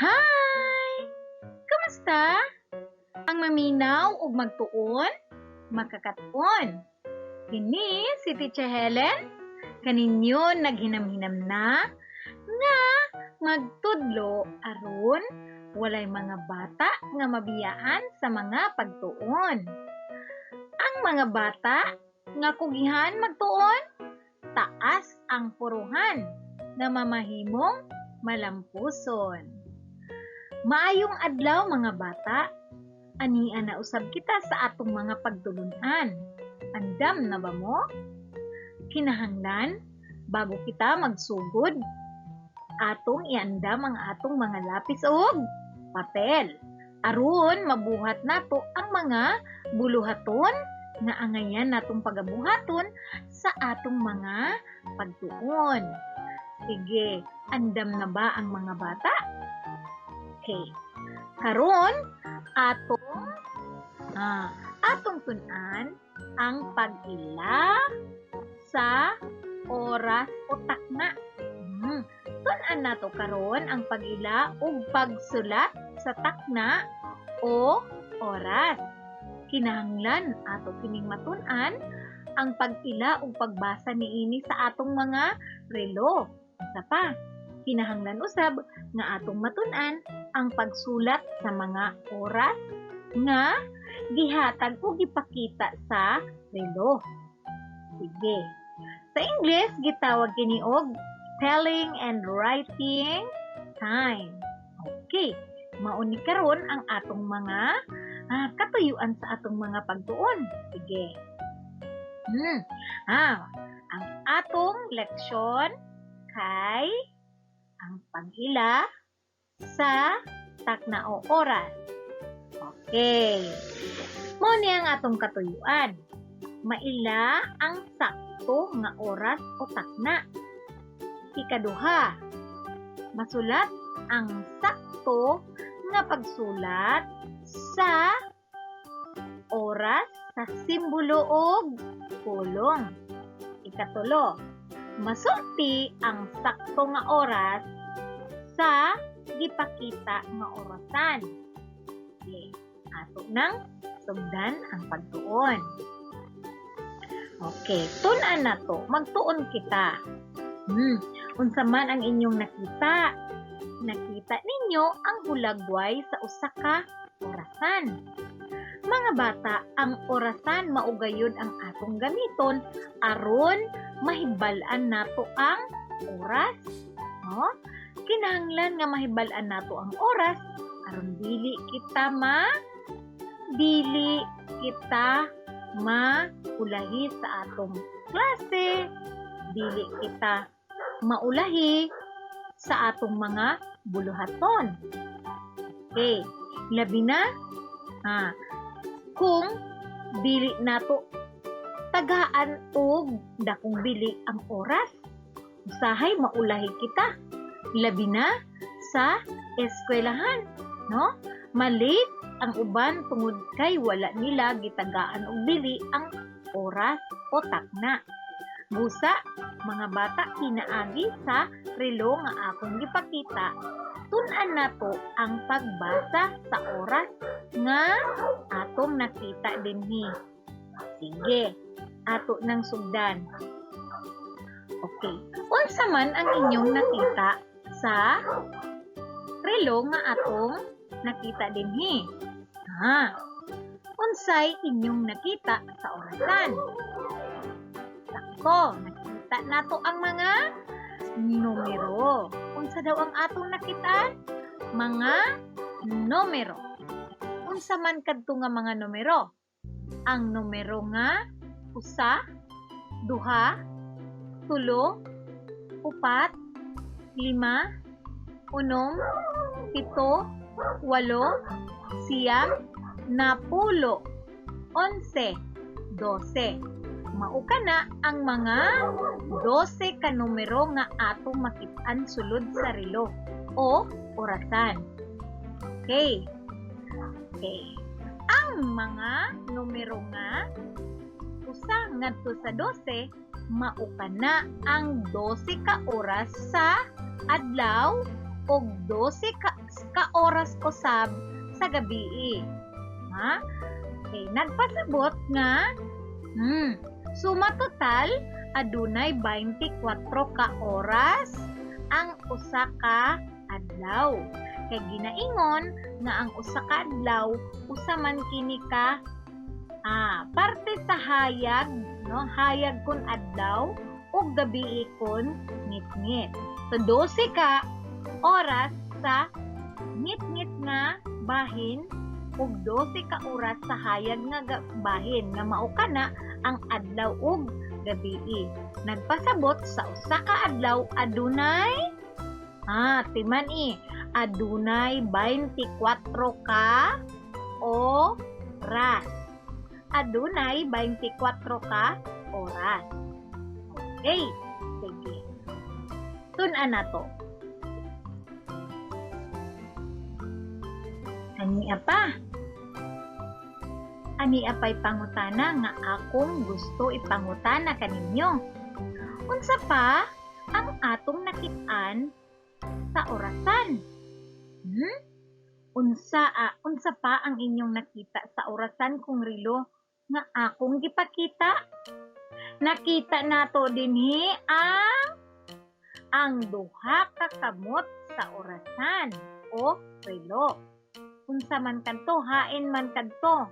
Hi! Kamusta? Ang maminaw ug magtuon, makakaton. Kini si Teacher Helen, kaninyo naghinam-hinam na nga magtudlo aron walay mga bata nga mabiyaan sa mga pagtuon. Ang mga bata nga kugihan magtuon, taas ang puruhan nga mamahimong malampuson. Maayong adlaw, mga bata. Ania na usab kita sa atong mga pagtulunan. Andam na ba mo? Kinahanglan bago kita magsugod, atong iandam ang atong mga lapis ug papel aron mabuhat nato ang mga buluhaton nga angayan natong pagabuhaton sa atong mga pagtuon. Sige, andam na ba ang mga bata? Okay. Karon atong tun-an ang pag-ila sa oras o takna. Tun-an nato karon ang pag-ila ug pagsulat sa takna o oras. Kinahanglan ato kining matun-an ang pag-ila ug pagbasa niini sa atong mga relo. Isa pa, kinahanglan usab nga atong matun-an ang pagsulat sa mga oras nga gihatag o gipakita sa relo. Sige. Sa English, gitawag kini og telling and writing time. Okay. Mao ni karon ang atong mga katuyuan sa atong mga pagtuon. Sige. Ang atong leksyon kay ang pag-ila sa takna o oras. Okay. Mao ni ang atong katuyuan. Maila ang sakto nga oras o takna. Ikaduha, masulat ang sakto nga pagsulat sa oras sa simbolo og pulong. Ikatulo, masulti ang sakto nga oras sa gipakita nga orasan. Okay. Ato nang sugdan ang pagtuon. Okay, tun-an na to. Magtuon kita. Unsa man ang inyong nakita? Nakita ninyo ang hulagway sa usa ka orasan. Mga bata, ang orasan mao gayud ang atong gamiton aron mahibal-an nato ang oras. No? Kinahanglan nga mahibal-an nato ang oras aron dili kita maulahi sa atong klase, dili kita maulahi sa atong mga buluhaton. Okay, labi na kung dili nato tagaan og dakong bili ang oras, usahay maulahi kita. Labi na sa eskwelahan, no? Malate ang uban tungod kay wala nila gitagaan og bili ang oras o takna. Busa, mga bata, pinaagi sa relo nga akong gipakita, tun-an nato ang pagbasa sa oras nga atong nakita dinhi. Sige, ato nang sugdan. Okay. Unsa man ang inyong nakita sa relo nga atong nakita dinhi? Unsay inyong nakita sa orasan? Sakto, nakita nato ang mga numero. Unsa daw ang atong nakita? Mga numero. Unsa man kadto nga mga numero? Ang numero nga 1, 2, 3, 4, 5, 6, 7, 8, 9, 10, 11, 12. Mao kana ang mga 12 ka numero nga atong makit-an sulod sa relo o orasan. Okay. Okay. Ang mga numero nga 1 ngadto sa 12 mao kana ang 12 ka oras sa adlaw ug 12 ka oras usab sa gabii. Ha? Okay, nagpasabot nga suma total adunay 24 ka oras ang usa ka adlaw. Kay ginaingon nga ang usa ka adlaw usa man kini ka parte sa hayag, no? Hayag kun adlaw ug gabii kun ngitngit. So 12 ka oras sa ngitngit nga bahin ug 12 ka oras sa hayag nga bahin nga mao kana ang adlaw ug gabii. Nagpasabot sa usa ka adlaw adunay timan adunay 24 ka oras. Adunay 24 ka oras. Okay, sige. Tun-an na to. Ania pa. Ania pa'y pangutana nga akong gusto ipangutana kaninyo. Unsa pa ang atong nakit-an sa orasan? Unsa pa ang inyong nakita sa orasan kung relo nga akong gipakita? Nakita nato dinhi ang duha ka kamot sa orasan o relo. Unsa man kadto, hain man kadto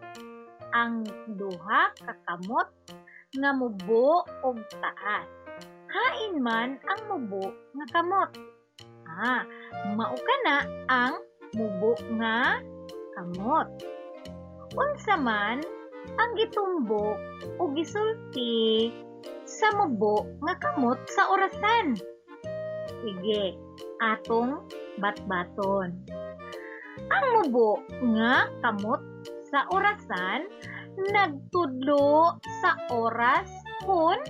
ang duha ka kamot nga mubo og taas. Hain man ang mubo nga kamot. Mao kana ang mubo nga kamot. Unsa man ang gitumbok o gisulti sa mubo nga kamot sa orasan? Sige, atong batbaton. Ang mubo nga kamot sa orasan nagtudlo sa oras kun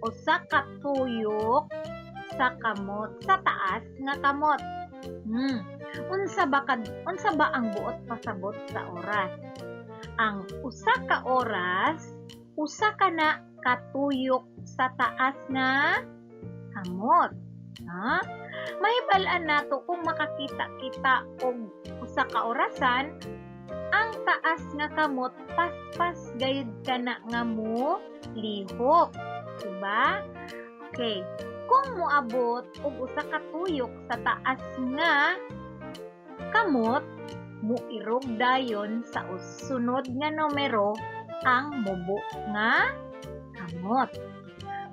usa ka tuyok sa kamot sa taas nga kamot. Unsa ba ang buot pasabot sa oras? Ang usa ka oras, usa ka na katuyok sa taas nga kamot. Ha? Mahibal-an nato kung makakita kita og usa ka orasan, ang taas nga kamot paspas gayud kana nga mo lihok, diba? Okay. Kung moabot og usa ka tuyok sa taas nga kamot, muirog dayon sa sunod nga numero ang mubo nga kamot.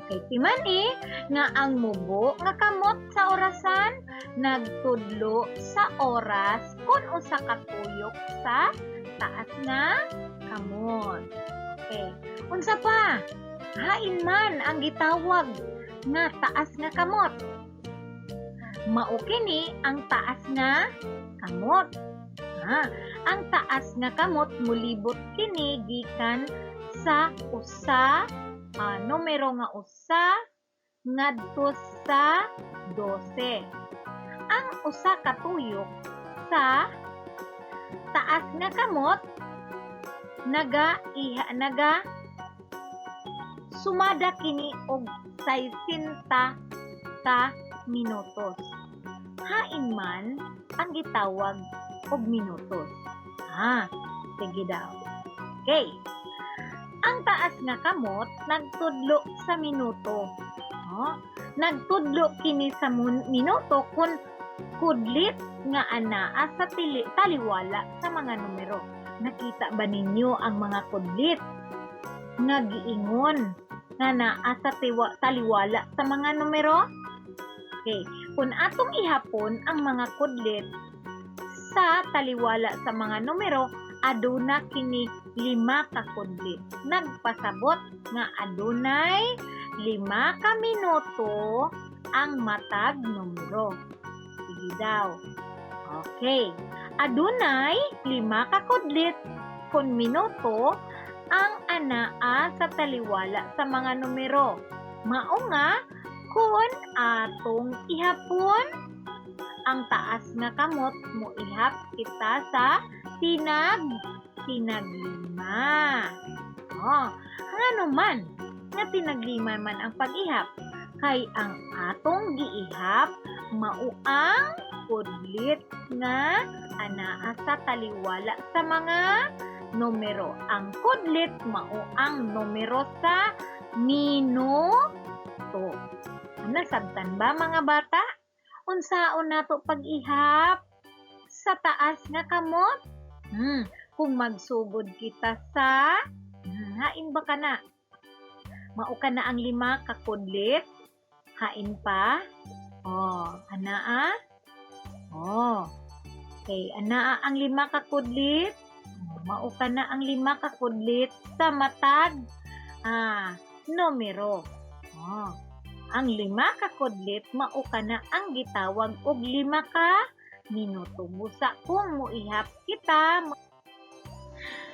Kay timani nga ang mubo nga kamot sa orasan nagtudlo sa oras kun usa ka tuyok sa taas nga kamot. Okay. Unsa pa? Hain man ang gitawag nga taas nga kamot. Mao kini ang taas nga kamot. Ang taas nga kamot mulibot kini gikan sa usa numero nga usa ngadto sa 12. Ang usa ka tuyok sa taas nga kamot naga sumada kini og 60 ka minutos. Hain man ang gitawag og minutos. Sige daw. Okay. Ang taas nga kamot nagtudlo sa minuto. No? Nagtudlo kini sa minuto kun kudlit nga anaa sa taliwala sa mga numero. Nakita ba ninyo ang mga kudlit nga giingon nga naa sa taliwala sa mga numero? Okay. Kung atong ihapon ang mga kudlit sa taliwala sa mga numero, aduna kini 5 ka kudlit. Nagpasabot nga adunay 5 ka minuto ang matag numero. Sige daw. Okay. Adunay 5 ka kudlit kun minuto ang anaa sa taliwala sa mga numero. Mao nga kun atong ihapon ang taas nga kamot, moihap kita sa tinaglima. Oh, ngano man nga tinaglima man ang pag-ihap? Kay ang atong giihap mao ang kudlit nga anaa sa taliwala sa mga numero. Ang kudlit mao ang numero sa minuto. Nasabtan ba, mga bata? Unsaon nato pag-ihap sa taas nga kamot? Kung magsugod kita sa hain ba kana? Mao kana ang 5 ka kudlit? Hain pa? Oh, anaa? Oh. Okay, anaa ang 5 ka kudlit? Mao kana ang 5 ka kudlit sa matag numero. Oh. Ang 5 ka kudlit mao kana ang gitawag og 5 ka minuto. Busa kung moihap kita,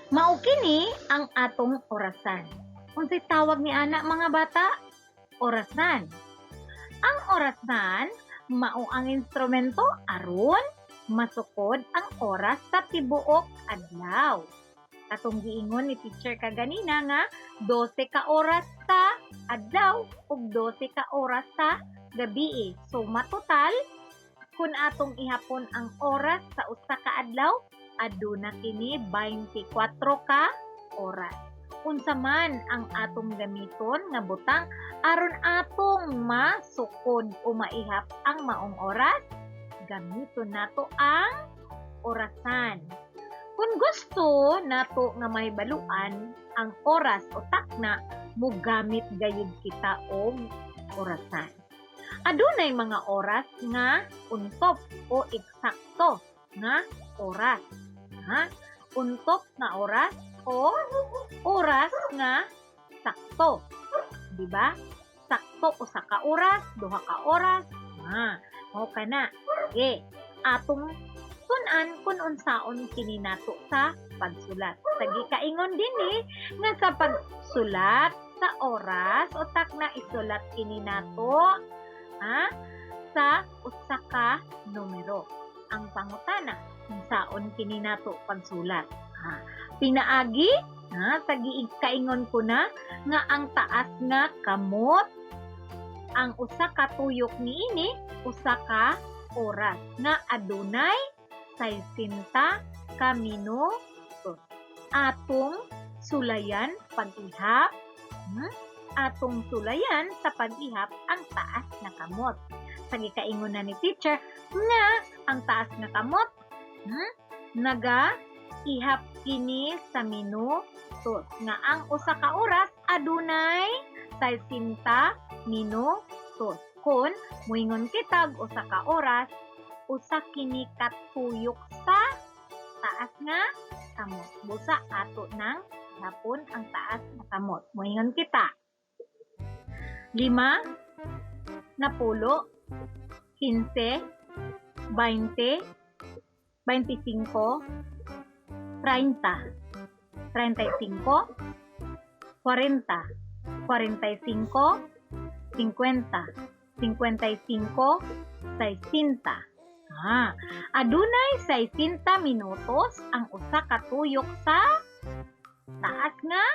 mao kini ang atong orasan. Unsay tawag ni ana, mga bata? Orasan. Ang orasan mao ang instrumento aron masukod ang oras sa tibuok adlaw. Katong giingon ni teacher kaganina nga 12 ka oras sa adlaw ug 12 ka oras sa gabi. So matotal kung atong ihapon ang oras sa usa ka adlaw, aduna kini 24 ka oras. Unsa man ang atong gamiton nga butang aron atong masukod o maihap ang maong oras? Gamiton nato ang orasan. Kung gusto nato nga mahibaluan ang oras o takna, mogamit gayud kita og orasan. Adunay mga oras nga untop o eksakto nga oras. Ha? Untop nga oras o oras nga sakto. Di ba? Sakto usa ka oras, duha ka oras. Ha, mao kana. Okay. Atong tun-an kung unsaon kini nato sa pagsulat. Sa gikaingon dinhi nga sa pagsulat sa oras o takna, isulat kini nato, ha, sa usa ka numero. Ang pangutana, unsaon kini nato pagsulat? Ha, pinaagi, ha, sa gikaingon ko na nga ang taas nga kamot, ang usa ka tuyok niini usa ka oras nga adunay 60 ka minutos. Atong sulayan pag-ihap, Atong sulayan sa pag-ihap ang taas nga kamot. Sa gikaingon na ni teacher nga ang taas nga kamot, naga ihap kini sa minutos nga ang usa ka oras adunay 60 minutos. Kun muingon kitag usa ka oras, usa kini katuyok sa taas nga kamot. Busa ato nang ihapon ang taas nga kamot. Muingon kita. 5, 10, 15, 20, 25, 30, 35, 40, 45, 50, 55, 60. Adunay 60 minutos ang usa ka tuyok sa taas nga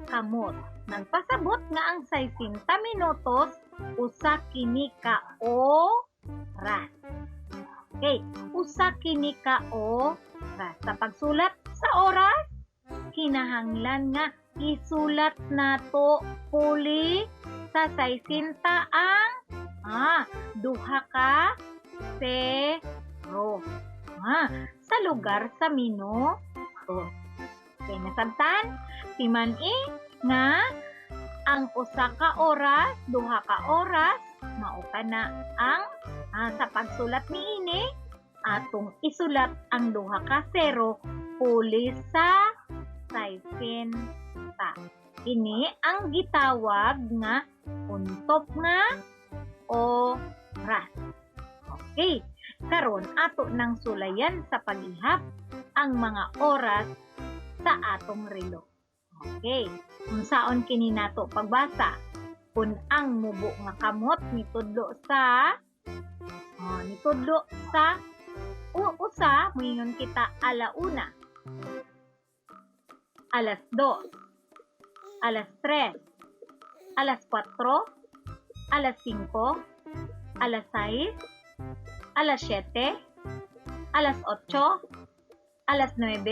kamot. Nagpasabot nga ang 60 minutos usa kini ka oras. Okay, usa kini ka oras. Sa pagsulat sa oras, kinahanglan nga isulat nato puli sa 60 ang duha ka 0 sa lugar sa minuto. Okay, nasabtan? Timan-i nga ang usa ka oras, duha ka oras, mao kana ang sa pagsulat niini atong isulat ang duha ka 0 puli sa 60. Ini ang gitawag nga untop nga oras. Okay, karon ato nang sulayan sa pag-ihap ang mga oras sa atong relo. Okay, unsaon kini nato pagbasa? Kun ang mubo nga kamot nitudlo sa usa, moingon kita 1:00, 2:00, 3:00, 4:00, 5:00, 6:00, Alas 7, alas 8, alas 9,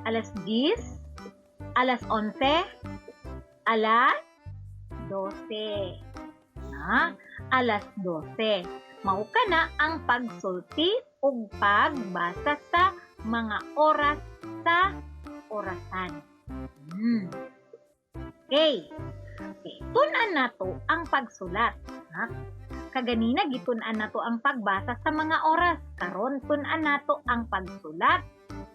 alas 10, alas 11, alas 12. Ha? Alas 12. Mao kana ang pagsulti ug pagbasa sa mga oras sa orasan. Okay. Okay. Tun-an nato ang pagsulat. Ha? Kaganina gitun-an nato ang pagbasa sa mga oras. Karon tun-an nato ang pagsulat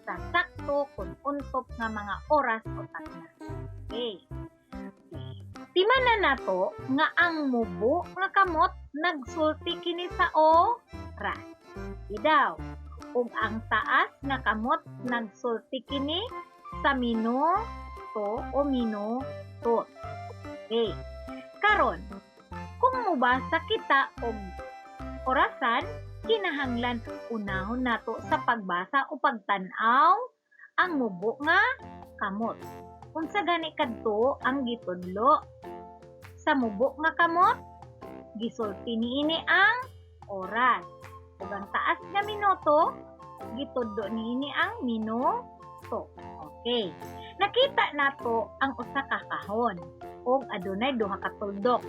sa sakto kun untop nga mga oras o takna. Okay. Okay. Timanan nato nga ang mubo nga kamot nagsulti kini sa oras. Idaw. Ug ang taas nga kamot nagsulti kini sa minuto o minuto. Okay. Karon, kung mubasa kita og orasan, kinahanglan unahon nato sa pagbasa o pagtan-aw ang mubo nga kamot. Unsa gani kadto ang gitudlo sa mubo nga kamot? Gisulti niini ang oras. Ug ang taas nga minuto, gitudlo niini ang minuto. Okay. Nakita nato ang usa ka kahon ug adunay duha ka tuldok.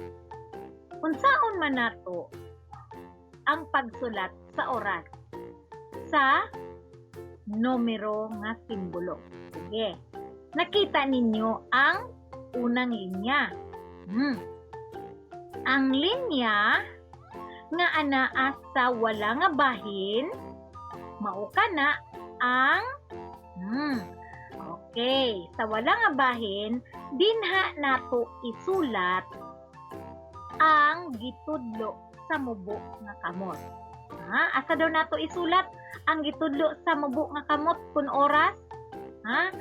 Unsaon man nato ang pagsulat sa oras sa numero nga simbolo? Sige. Nakita ninyo ang unang linya. Ang linya nga anaa sa wala nga bahin, mao kana ang okay, sa wala nga bahin, dinha nato isulat ang gitudlo sa mubo nga kamot. Ha? Asa daw nato isulat ang gitudlo sa mubo nga kamot kun oras? Ha?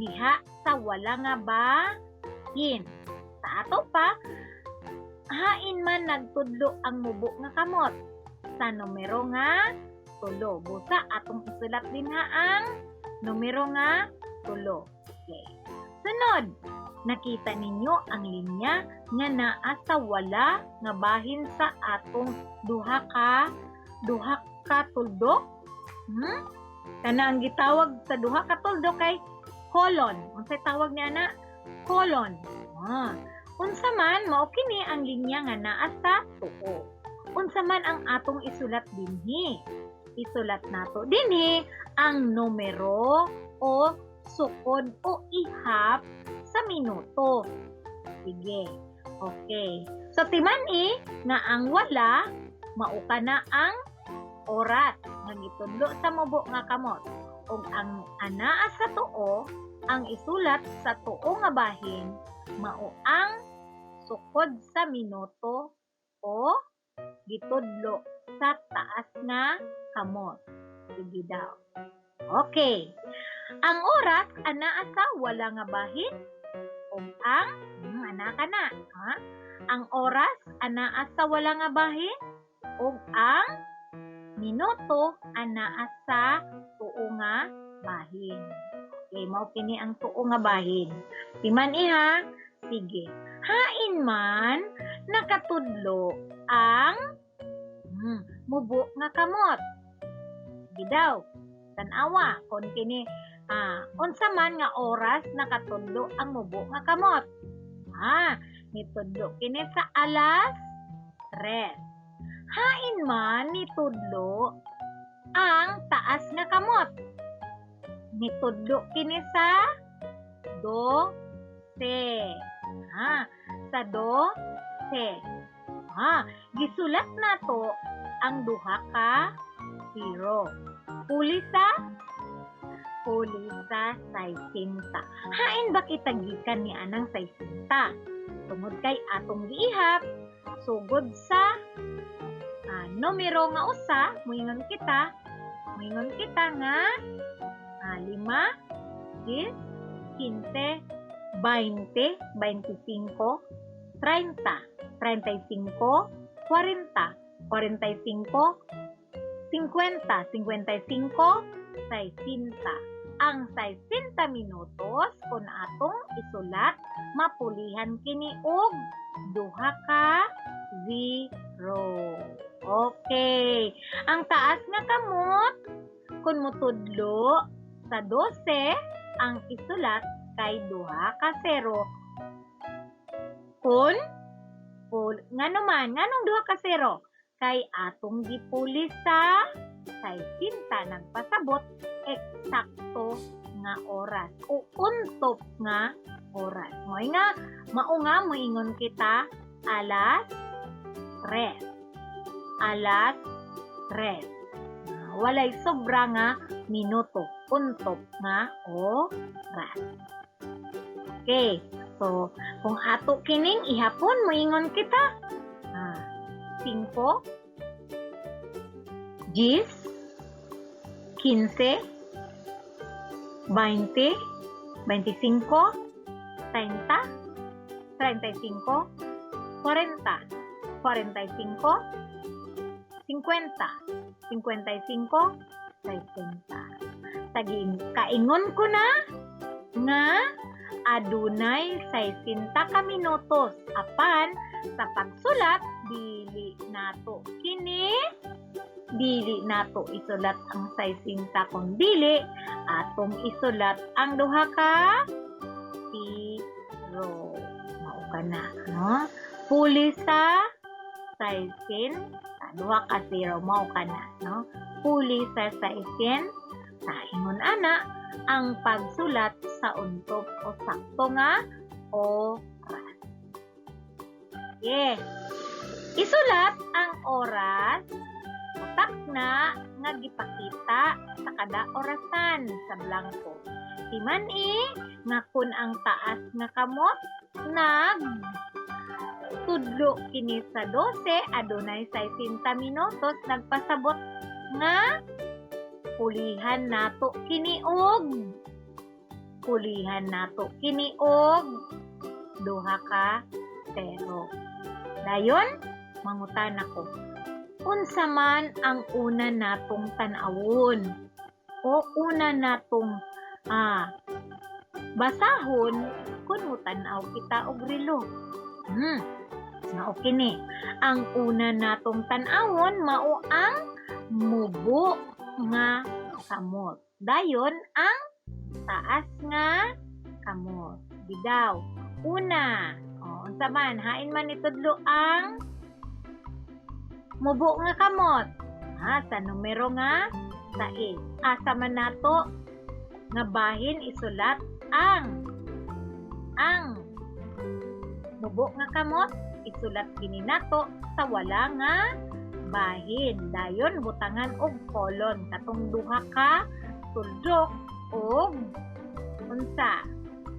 Diha sa wala nga bahin. Sa ato pa, hain man nagtudlo ang mubo nga kamot? Sa numero nga 3. Busa atong isulat dinha ang numero nga 3. Okay. Sunod, nakita ninyo ang linya nga naa sa wala nga bahin sa atong duha ka tuldok. Kana ang gitawag sa duha ka tuldok kay colon. Unsay tawag niya na? Colon. Ah. Unsa man, mao kini ang linya nga naa sa tuo. Unsa man ang atong isulat dinhi? Isulat nato dinhi ang numero o sukod o ihap sa minuto. Sige. Okay. So timan-i nga ang wala, mao kana ang oras nga gitudlo sa mubo nga kamot. Ug ang anaa sa tuo, ang isulat sa tuo nga bahin, mao ang sukod sa minuto o gitudlo sa taas nga kamot. Sige daw. Okay. Ang oras anaa sa wala nga bahin ug ang ana ka na, ha? Ang oras anaa sa wala nga bahin ug ang minuto anaa sa tuo nga bahin. Okay, mao kini ang tuo nga bahin. Timan iha, sige. Hain man nakatudlo ang mubo nga kamot? Sige daw. Tan-awa kon kini unsa man nga oras nakatudlo ang mubo nga kamot? Ah, nitudlo kini sa alas 3. Hain man nitudlo ang taas nga kamot? Nitudlo kini sa 12. Ha, sa 12. Ha, gisulat nato ang duha ka 0. Puli sa 60. Hain ba kita gikan ni anang 60? Tungod kay atong giihap sugod sa numero nga 1, muingon kita nga 5, 10, 15, 20, 25, 30, 35, 40, 45, 50, 55, 60. Ang 60 minutos kung atong isulat, mapulihan kini og duha ka 0. Okay. Ang taas nga kamot, kung mutudlo sa 12, ang isulat kay duha ka sero. Kung pul ngano man, nganong duha ka sero? Kay atong gipuli sa 60, nagpasabot eksakto nga oras o untop nga oras. Moy nga mao nga moingon kita alas 3. Alas 3. Ah, walay sobra nga minuto. Untop nga oras. Okay. So, kung ato kining ihapon, moingon kita 5, 10, 15, 20, 25, 30, 35, 40, 45, 50, 55, 60. Taging kaingon ko na nga adunay 60 ka minutos, apan sa pagsulat dili nato isulat ang 60, kung dili atong isulat ang duha ka zero. Mao ka na, no? Puli sa 60, duha ka zero, mao ka na, no? Puli sa 60. Ingon ana ang pagsulat sa untop o sakto nga oras. Yeah. Isulat ang oras o takna nga gipakita sa kada orasan sa blanko. Timan-i nga kun ang taas nga kamot nag tudlo kini sa 12, adunay 60 minutos, nagpasabot nga pulihan nato kini og duha ka sero. Dayon, mangutan ako. Unsa man ang una natong tan-awon o una natong basahon kung mutan-aw kita og relo? Mao kini. Ang una natong tan-awon mao ang mubo nga kamot. Dayon ang taas nga kamot. Bidaw. Una, o, unsa man, hain man itudlo ang mubo nga kamot? Ha, sa numero nga 6. Asa man nato nga bahin isulat ang mubo nga kamot? Isulat kini nato sa wala nga bahin. Dayon butangan og colon katong duha ka tuldok og unsa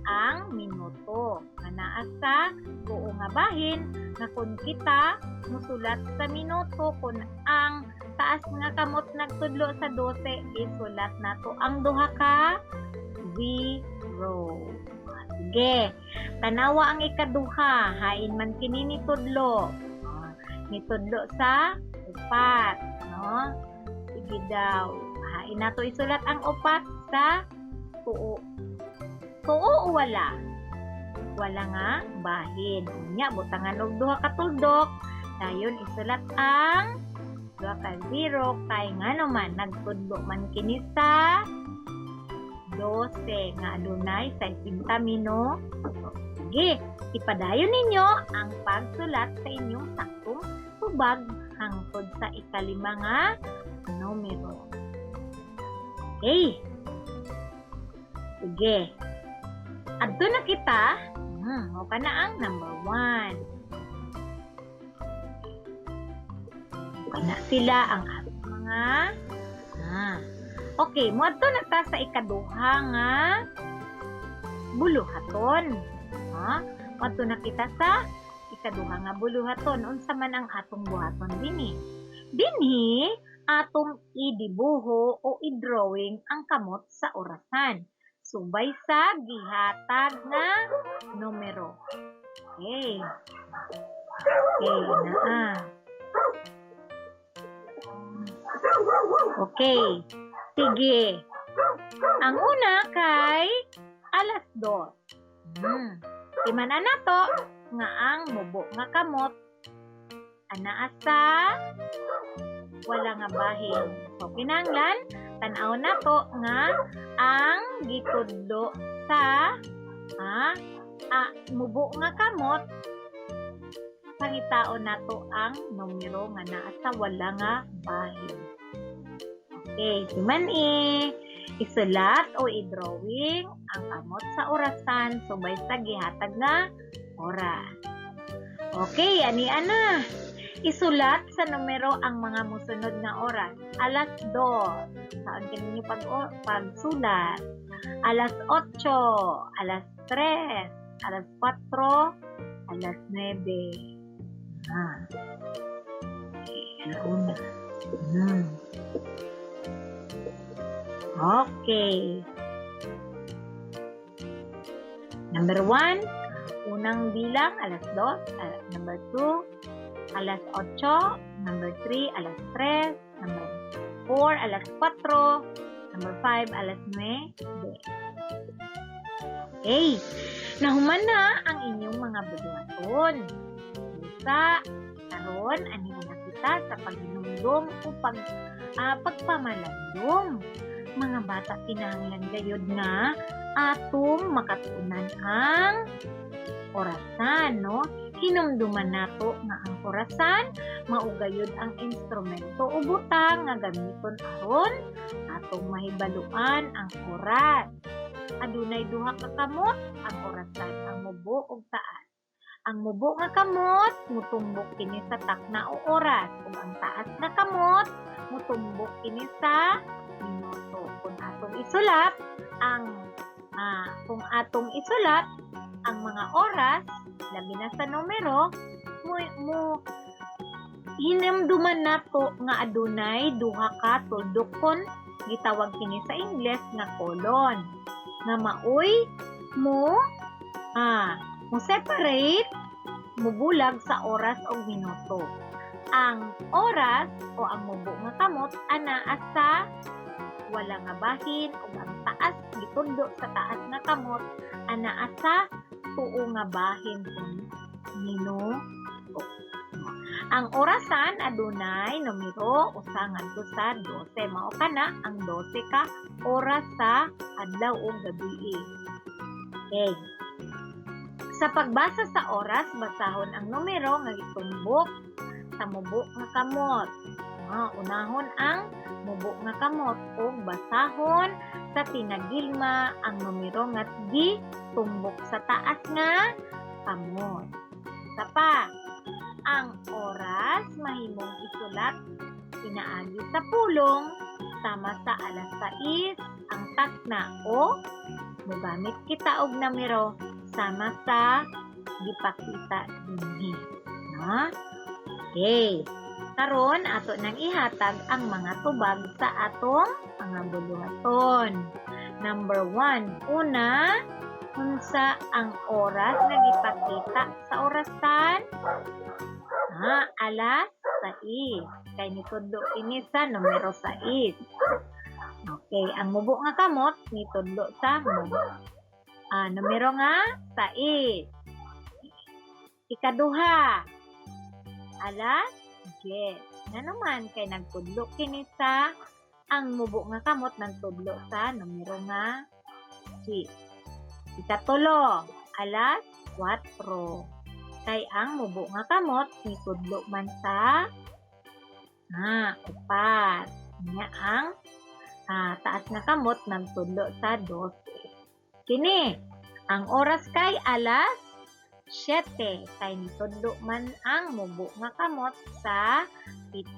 ang minuto nga naa sa buo nga bahin, nga kung kita musulat sa minuto, kung ang taas nga kamot nagtudlo sa 12, isulat nato ang duha ka 0. Sige, tanawa ang ikaduha. Hain man kini nitudlo? Nitudlo sa 4, no? Sige daw. Hain nato isulat ang 4 sa tuo? Tuo o wala? Wala nga bahin. Unya, butangan og duha ka tuldok. Dayon isulat ang duha ka 0 kay ngano man nagtudlo man kini sa 12 nga adunay 60 minuto. Sige, ipadayon ninyo ang pagsulat sa inyong saktong tubag hangtod sa 5 nga numero. Okay. Sige. Adto na kita. Mao ka na ang number 1. Kana sila ang atong mga. Okay, moadto na ta sa ikaduha nga buluhaton. Ha? Moadto na kita sa ikaduha nga buluhaton. Unsa man ang atong buhaton dinhi? Dinhi atong idibuho o i-drawing ang kamot sa orasan subay sa gihatag nga numero. Okay. Okay, naa. Okay. Sige. Ang una kay alas 2. Timan-an nato nga ang mubo nga kamot Anaa sa wala nga bahin. So kinahanglan tan-aw nato nga ang gitudlo sa mubo nga kamot, pangitaon nato ang numero nga naa sa wala nga bahin. Okay, timan isulat o i-drawing ang kamot sa orasan subay sa gihatag nga oras. Okay, ani ana. Isulat sa numero ang mga musunod nga oras. Alas 2. Saan ninyo pagsulat? Alas 8, alas 3, alas 4, alas 9. Okay, alauna. Okay. Number 1, unang bilang, alas 2. Number 2, alas 8. Number 3, alas 3. Number 4, alas 4. Number 5, alas 9. Okay. Nahuman na ang inyong mga buhaton. Sa karon ani na kita sa paghinumdom o pagpamalandong. Mga bata, kinahanglan gayud nga atong makatunan ang orasan, no? Hinumduman nato nga ang orasan mao gayud ang instrumento o butang nga gamiton aron atong mahibaluan ang oras. Adunay duha ka kamot ang orasan, ang mubo ug taas. Ang mubo nga kamot mutumbok kini sa takna o oras, ug ang taas nga kamot mutumbok kini sa minuto. Kung atong isulat ang mga oras, labi na sa numero, mo hinumduman nato nga adunay duha ka tuldokon, gitawag kini sa Ingles nga colon, nga maoy mo separate, mubulag sa oras o minuto. Ang oras o ang mubo nga kamot anaa sa wala nga bahin ug ang taas, gitudlo sa taas nga kamot, anaa sa tuo nga bahin kung minuto. Ang orasan adunay numero usa ngadto sa 12. Mao kana ang 12 ka oras sa adlaw ug gabii. Okay. Sa pagbasa sa oras, basahon ang numero nga gitumbok sa mubo nga kamot. Unahon ang mubo nga kamot ug basahon sa tinagilma ang numero nga gitumbok sa taas nga kamot. Isa pa, ang oras mahimong isulat pinaagi sa pulong sama sa alas 6 ang takna o mogamit kita og numero sama sa gipakita dinhi. No? Okay. Karon ato nang ihatag ang mga tubag sa atong mga buluhaton. Number 1, una, unsa ang oras nga gipakita sa orasan? Alas 6. Kay nitudlo kini sa numero 6. Okay, ang mubo nga kamot nitudlo sa numero nga 6. Ikaduha, alas 10. Nga naman kay nagtudlo kini sa ang mubo nga kamot nagtudlo sa numero nga 6. Ikatulo, alas 4. Kay ang mubo nga kamot nitudlo man sa upat. Nya ang taas nga kamot nagtudlo sa 12. Kini, ang oras kay alas 7 kay nitudlo man ang mubo nga kamot sa 7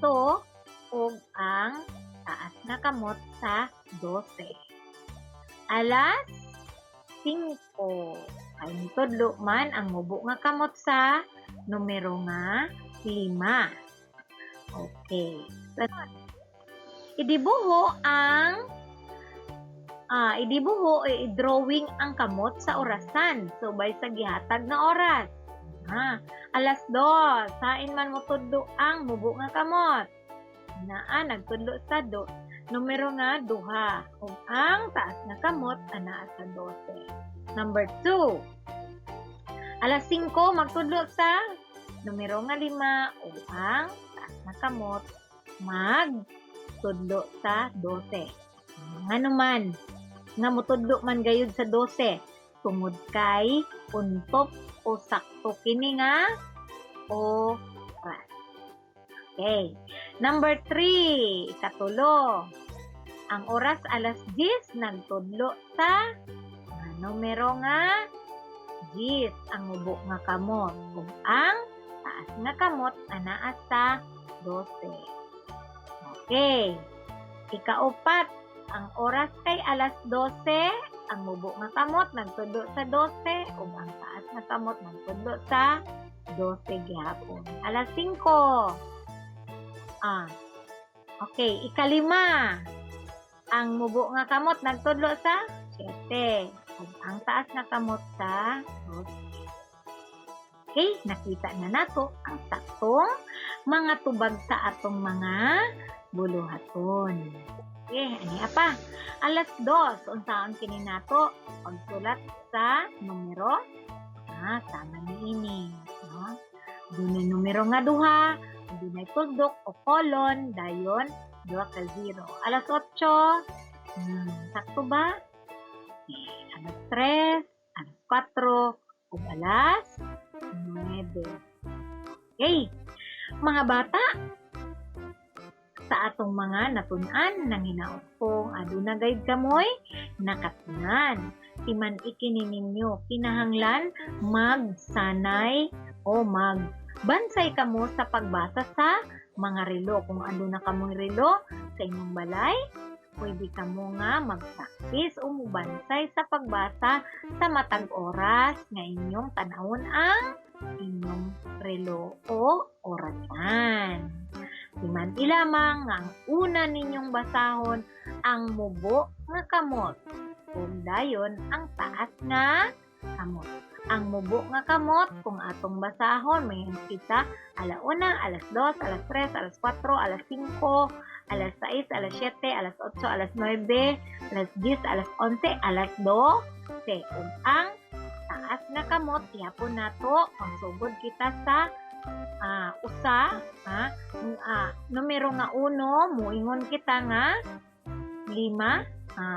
ug ang taas nga kamot sa 12. Alas 5 kay nitudlo man ang mubo nga kamot sa numero nga 5. Okay. Idibuho o i-drawing ang kamot sa orasan subay sa gihatag nga oras. Alas 2, sain man motudlo ang mubo nga kamot? Naa nagtudlo sa numero nga duha ug ang taas nga kamot anaa sa 12. Number 2. Alas 5, magtudlo sa Numero nga 5 o ang taas nga kamot magtudlo sa 12. Ngano man nga motudlo man gayud sa 12? Tungod kay untop o sakto kini nga oras. Okay. Number 3, ikatulo. Ang oras alas 10 nagtudlo sa numero nga 10 ang mubo nga kamot ug ang taas nga kamot anaa sa 12. Okay. Ikaupat, ang oras kay alas 12, ang mubo nga kamot nagtudlo sa 12 ug ang taas nga kamot nagtudlo sa 12 gihapon. Alas 5. Ah. Okay, ikalima. Ang mubo nga kamot nagtudlo sa 7 ug ang taas nga kamot sa 12. Okay, nakita na nato ang saktong mga tubag sa atong mga buluhaton. Okay, ani pa? Alas 2, unsaon kini nato pagsulat sa numero? Ah, tama niini. No? Dunay numero nga duha, dunay tuldok o colon, dayon 2 ka 0. Alas 8, sakto ba? Okay, alas 3, alas 4, ug alas 9. Okay, mga bata, sa atong mga natun-an, nanginaot ko aduna gayud kamoy nakatunan. Timan-i kini ninyo, kinahanglan magsanay o magbansay kamo sa pagbasa sa mga relo. Kung aduna kamoy relo sa inyong balay, pwede kamo nga mag-practice o mubansay sa pagbasa sa matag oras nga inyong tan-awon ang inyong relo o orasan. Timan-i lamang nga ang una ninyong basahon ang mubo nga kamot ug dayon ang taas nga kamot. Ang mubo nga kamot, kung atong basahon, may kita ala-una, alas 2, alas 3, alas 4, alas 5, alas 6, alas 7, alas 8, alas 9, alas 10, alas 11, alas 12. Ug ang taas nga kamot, ihapon nato pagsugod kita sa usa, numero nga uno, muingon kita nga lima.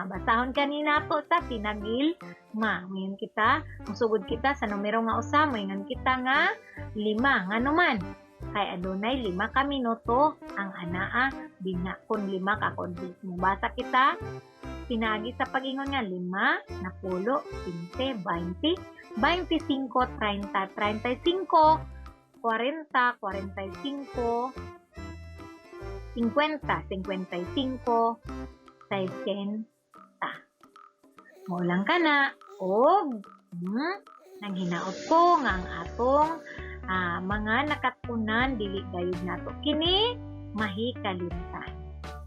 Basahon kanina to sa tinagil ma. Muingon kita, musugod kita sa numero nga usa, muingon kita nga lima. Ngano man? Kay adunay 5 ka minuto ang anaa dinha kun 5 ka kun mubasa kita pinaagi sa pag-ingon nga 5, 10, 15, 20, 25, 30, 35, 40, 45, 50, 55, 60. Mao lang kana og nanghinaot ko nga ang atong mga nakatunan dili gayud nato kini mahikalimtan.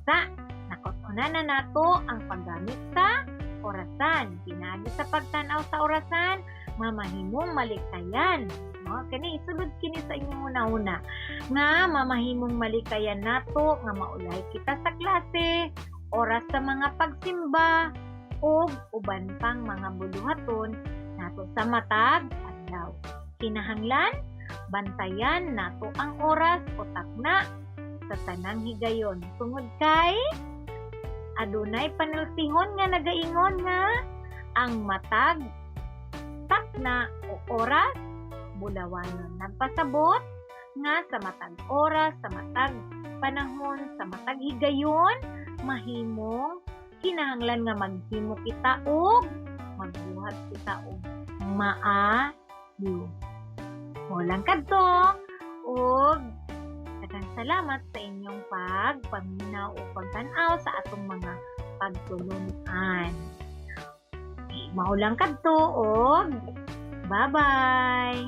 Sa nakatunan na nato ang paggamit sa orasan. Pinaagi sa pagtan-aw sa orasan, mamahimong malikayan. No? Kani isulod kini sa inyong una-una nga mamahimong malikayan nato nga maulay kita sa klase, oras sa mga pagsimba, ug uban pang mga buluhaton nato sa matag adlaw. Kinahanglan bantayan nato ang oras o takna sa tanang higayon tungod kay adunay panultihon nga nagaingon nga ang matag takna o oras bulawanon. Nagpasabot nga sa matag oras, sa matag panahon, sa matag higayon, mahimong kinahanglan nga maghimo kita og magbuhat kita og maayo. Mao lang kadto ug daghang salamat sa inyong pagpaminaw o pagtan-aw sa atong mga pagtulun-an. Mao lang kadto og bye-bye.